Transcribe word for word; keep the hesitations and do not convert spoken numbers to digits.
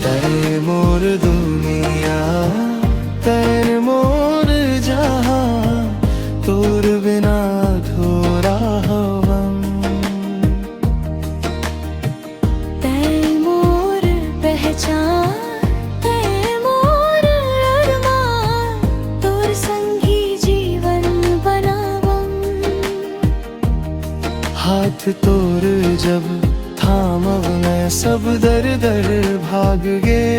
तै मोर दुनिया, तै मोर जहां, तोर बिना अधूरा हवं। तै मोर पहचान, तै मोर अरमान, तोर संगी जीवन बनावं। हाथ तोर जब थामव, मैं सब दर दर भाग गे।